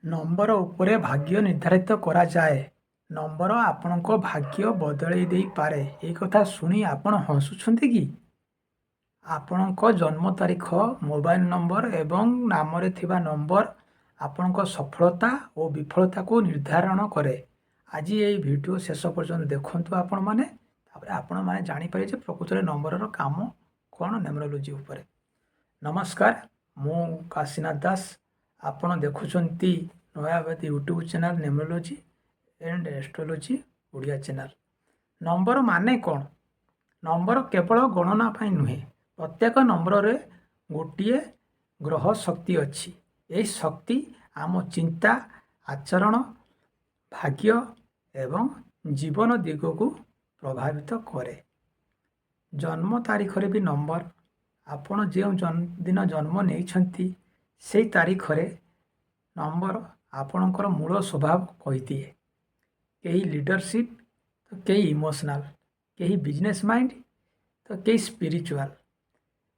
Number ଉପରେ ଭାଗ୍ୟ ନିର୍ଦ୍ଧାରିତ କରାଯାଏ। ନମ୍ବର ଆପଣଙ୍କ ଭାଗ୍ୟ ବଦଳେଇ ଦେଇପାରେ, ଏ କଥା ଶୁଣି ଆପଣ ହସୁଛନ୍ତି କି? ଆପଣଙ୍କ ଜନ୍ମ ତାରିଖ, ମୋବାଇଲ ନମ୍ବର ଏବଂ ନାମରେ ଥିବା ନମ୍ବର ଆପଣଙ୍କ ସଫଳତା ଓ ବିଫଳତାକୁ ନିର୍ଦ୍ଧାରଣ କରେ। ଆଜି ଏହି ଭିଡ଼ିଓ ଶେଷ ପର୍ଯ୍ୟନ୍ତ ଦେଖନ୍ତୁ ଆପଣମାନେ। ତାପରେ ଆପଣମାନେ ଜାଣିପାରିବେ ଯେ ପ୍ରକୃତରେ ନମ୍ବରର କାମ କ'ଣ ନ୍ୟୁମରୋଲୋଜି ଉପରେ। ନମସ୍କାର, ମୁଁ କାଶୀନାଥ ଦାସ। ଆପଣ ଦେଖୁଛନ୍ତି ନୟାବାଦୀ YouTube channel, numerology and astrology Odia channel. Number ମାନେ କ'ଣ? ନମ୍ବର କେବଳ ଗଣନା ପାଇଁ ନୁହେଁ। ପ୍ରତ୍ୟେକ ନମ୍ବରରେ ଗୋଟିଏ ଗ୍ରହ ଶକ୍ତି ଅଛି। ଏହି ଶକ୍ତି ଆମ ଚିନ୍ତା, ଆଚରଣ, ଭାଗ୍ୟ ଏବଂ ଜୀବନ ଦିଗକୁ ପ୍ରଭାବିତ କରେ। ଜନ୍ମ ତାରିଖରେ ବି ନମ୍ବର। ଆପଣ ଯେଉଁ ଦିନ ଜନ୍ମ ନେଇଛନ୍ତି, ସେଇ ତାରିଖରେ ନମ୍ବର ଆପଣଙ୍କର ମୂଳ ସ୍ୱଭାବ କହିଦିଏ। କେହି ଲିଡରସିପ୍ ତ କେହି ଇମୋସନାଲ୍, କେହି ବିଜନେସ୍ ମାଇଣ୍ଡ ତ କେହି ସ୍ପିରିଚୁଆଲ୍।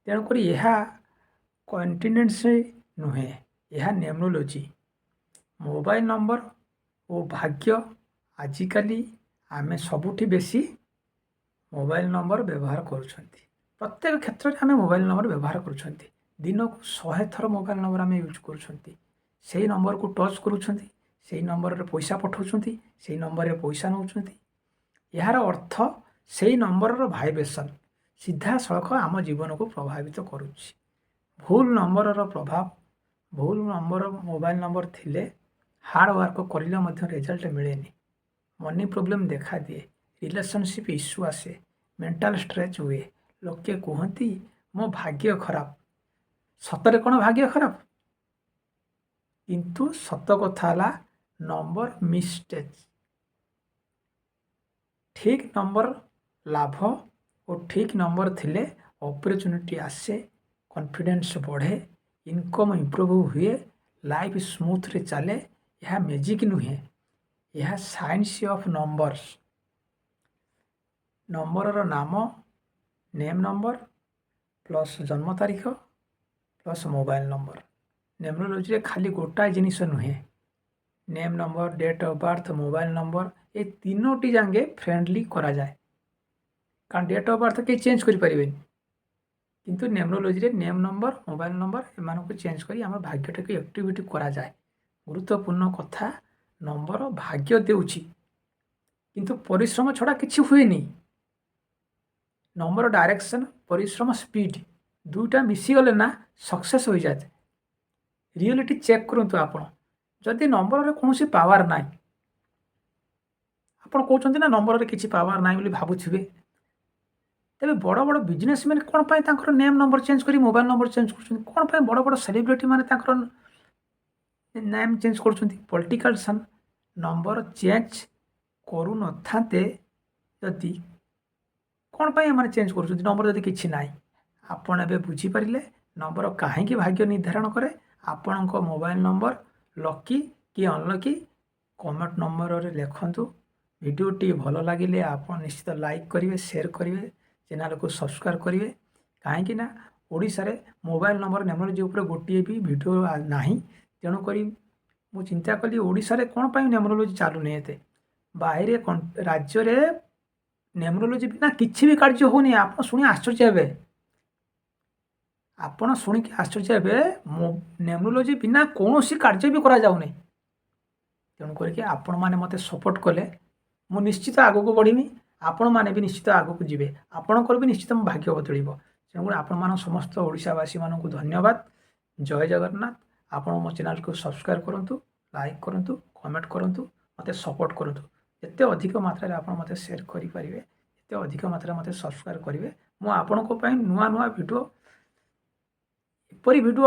ତେଣୁକରି ଏହା କୋଇନ୍ସିଡେନ୍ସ ନୁହେଁ, ଏହା ନ୍ୟୁମରୋଲୋଜି। ମୋବାଇଲ ନମ୍ବର ଓ ଭାଗ୍ୟ। ଆଜିକାଲି ଆମେ ସବୁଠି ବେଶୀ ମୋବାଇଲ ନମ୍ବର ବ୍ୟବହାର କରୁଛନ୍ତି। ପ୍ରତ୍ୟେକ କ୍ଷେତ୍ରରେ ଆମେ ମୋବାଇଲ ନମ୍ବର ବ୍ୟବହାର କରୁଛନ୍ତି। ଦିନକୁ 100 ଥର ମୋବାଇଲ ନମ୍ବର ଆମେ ୟୁଜ୍ କରୁଛନ୍ତି। ସେଇ ନମ୍ବରକୁ ଟଚ୍ କରୁଛନ୍ତି, ସେଇ ନମ୍ବରରେ ପଇସା ପଠାଉଛନ୍ତି, ସେଇ ନମ୍ବରରେ ପଇସା ନେଉଛନ୍ତି। ଏହାର ଅର୍ଥ ସେଇ ନମ୍ବରର ଭାଇବ୍ରେସନ୍ ସିଧାସଳଖ ଆମ ଜୀବନକୁ ପ୍ରଭାବିତ କରୁଛି। ଭୁଲ ନମ୍ବରର ପ୍ରଭାବ। ଭୁଲ ନମ୍ବର, ମୋବାଇଲ ନମ୍ବର ଥିଲେ ହାର୍ଡ଼ ୱାର୍କ କରିଲେ ମଧ୍ୟ ରେଜଲ୍ଟ ମିଳେନି। ମନି ପ୍ରୋବ୍ଲେମ୍ ଦେଖାଦିଏ, ରିଲେସନସିପ୍ ଇସ୍ୟୁ ଆସେ, ମେଣ୍ଟାଲ ଷ୍ଟ୍ରେସ୍ ହୁଏ। ଲୋକେ କୁହନ୍ତି, "ମୋ ଭାଗ୍ୟ ଖରାପ।" ସତରେ କ'ଣ ଭାଗ୍ୟ ଖରାପ? କିନ୍ତୁ ସତ କଥା ହେଲା ନମ୍ବର ମିସମ୍ୟାଚ୍। ଠିକ୍ ନମ୍ବର ଲାଭ ଓ ଠିକ୍ ନମ୍ବର ଥିଲେ ଅପରଚ୍ୟୁନିଟି ଆସେ, କନଫିଡେନ୍ସ ବଢ଼େ, ଇନକମ୍ ଇମ୍ପ୍ରୁଭ୍ ହୁଏ, ଲାଇଫ୍ ସ୍ମୁଥରେ ଚାଲେ। ଏହା ମ୍ୟାଜିକ୍ ନୁହେଁ, ଏହା ସାଇନ୍ସ ଅଫ୍ ନମ୍ବର୍ସ। ନମ୍ବରର ନାମ, ନେମ୍ ନମ୍ବର ପ୍ଲସ୍ ଜନ୍ମ ତାରିଖ ପ୍ଲସ୍ ମୋବାଇଲ ନମ୍ବର। ନ୍ୟୁମରୋଲୋଜିରେ ଖାଲି ଗୋଟାଏ ଜିନିଷ ନୁହେଁ। Name number, date of birth, mobile number, ଏ ତିନୋଟି ଯାକେ ଫ୍ରେଣ୍ଡଲି କରାଯାଏ। କାରଣ ଡେଟ୍ ଅଫ୍ ବାର୍ଥ କେହି ଚେଞ୍ଜ କରିପାରିବେନି, କିନ୍ତୁ ନ୍ୟୁମରୋଲୋଜିରେ ନେମ୍ ନମ୍ବର, ମୋବାଇଲ ନମ୍ବର ଏମାନଙ୍କୁ ଚେଞ୍ଜ କରି ଆମ ଭାଗ୍ୟଟାକୁ ଆକ୍ଟିଭିଟି କରାଯାଏ। ଗୁରୁତ୍ୱପୂର୍ଣ୍ଣ କଥା, ନମ୍ବର ଭାଗ୍ୟ ଦେଉଛି, କିନ୍ତୁ ପରିଶ୍ରମ ଛଡ଼ା କିଛି ହୁଏନି। ନମ୍ବର ଡାଇରେକ୍ସନ୍, ପରିଶ୍ରମ ସ୍ପିଡ୍, ଦୁଇଟା ମିଶିଗଲେ ନା ସକ୍ସେସ୍ ହୋଇଯାଏ। ରିଅଲିଟି ଚେକ୍ କରନ୍ତୁ ଆପଣ। ଯଦି ନମ୍ବରରେ କୌଣସି ପାୱାର ନାହିଁ, ଆପଣ କହୁଛନ୍ତି ନା ନମ୍ବରରେ କିଛି ପାୱାର ନାହିଁ ବୋଲି ଭାବୁଥିବେ, ତେବେ ବଡ଼ ବଡ଼ ବିଜନେସମ୍ୟାନ୍ କ'ଣ ପାଇଁ ତାଙ୍କର ନେମ୍ ନମ୍ବର ଚେଞ୍ଜ କରି ମୋବାଇଲ ନମ୍ବର ଚେଞ୍ଜ କରୁଛନ୍ତି? କ'ଣ ପାଇଁ ବଡ଼ ବଡ଼ ସେଲିବ୍ରିଟି ମାନେ ତାଙ୍କର ନେମ୍ ଚେଞ୍ଜ କରୁଛନ୍ତି? ପଲିଟିକାଲ ନମ୍ବର ଚେଞ୍ଜ କରୁନଥାନ୍ତେ ଯଦି, କ'ଣ ପାଇଁ ଏମାନେ ଚେଞ୍ଜ କରୁଛନ୍ତି ନମ୍ବର ଯଦି କିଛି ନାହିଁ? ଆପଣ ଏବେ ବୁଝିପାରିଲେ ନମ୍ବର କାହିଁକି ଭାଗ୍ୟ ନିର୍ଦ୍ଧାରଣ କରେ। ଆପଣଙ୍କ ମୋବାଇଲ ନମ୍ବର ଲକି କି ଅନଲକି, କମେଣ୍ଟ ନମ୍ବରରେ ଲେଖନ୍ତୁ। ଭିଡ଼ିଓଟି ଭଲ ଲାଗିଲେ ଆପଣ ନିଶ୍ଚିତ ଲାଇକ୍ କରିବେ, ସେୟାର କରିବେ, ଚ୍ୟାନେଲକୁ ସବସ୍କ୍ରାଇବ୍ କରିବେ। କାହିଁକି ନା ଓଡ଼ିଶାରେ ମୋବାଇଲ ନମ୍ବର ନ୍ୟୁମରୋଲୋଜି ଉପରେ ଗୋଟିଏ ବି ଭିଡ଼ିଓ ନାହିଁ। ତେଣୁକରି ମୁଁ ଚିନ୍ତା କଲି, ଓଡ଼ିଶାରେ କ'ଣ ପାଇଁ ନ୍ୟୁମରୋଲୋଜି ଚାଲୁନି ଏତେ? ବାହାରେ ରାଜ୍ୟରେ ନ୍ୟୁମରୋଲୋଜି ବିନା କିଛି ବି କାର୍ଯ୍ୟ ହେଉନି। ଆପଣ ଶୁଣି ଆଶ୍ଚର୍ଯ୍ୟ ହେବେ। ଆପଣ ଶୁଣିକି ଆଶ୍ଚର୍ଯ୍ୟ ହେବେ, ନ୍ୟୁମରୋଲୋଜି ବିନା କୌଣସି କାର୍ଯ୍ୟ ବି କରାଯାଉନି। ତେଣୁ କରିକି ଆପଣମାନେ ମୋତେ ସପୋର୍ଟ କଲେ ମୁଁ ନିଶ୍ଚିତ ଆଗକୁ ବଢ଼ିବି। ଆପଣମାନେ ବି ନିଶ୍ଚିତ ଆଗକୁ ଯିବେ। ଆପଣଙ୍କର ବି ନିଶ୍ଚିତ ମୋ ଭାଗ୍ୟ ବଦଳିବ। ତେଣୁକରି ଆପଣମାନ ସମସ୍ତ ଓଡ଼ିଶାବାସୀମାନଙ୍କୁ ଧନ୍ୟବାଦ। ଜୟ ଜଗନ୍ନାଥ। ଆପଣ ମୋ ଚ୍ୟାନେଲକୁ ସବସ୍କ୍ରାଇବ୍ କରନ୍ତୁ, ଲାଇକ୍ କରନ୍ତୁ, କମେଣ୍ଟ କରନ୍ତୁ, ମୋତେ ସପୋର୍ଟ କରନ୍ତୁ। ଯେତେ ଅଧିକ ମାତ୍ରାରେ ଆପଣ ମୋତେ ସେୟାର କରିପାରିବେ, ଯେତେ ଅଧିକ ମାତ୍ରାରେ ମୋତେ ସବସ୍କ୍ରାଇବ୍ କରିବେ, ମୁଁ ଆପଣଙ୍କ ପାଇଁ ନୂଆ ନୂଆ ଭିଡ଼ିଓ, ଏପରି ଭିଡ଼ିଓ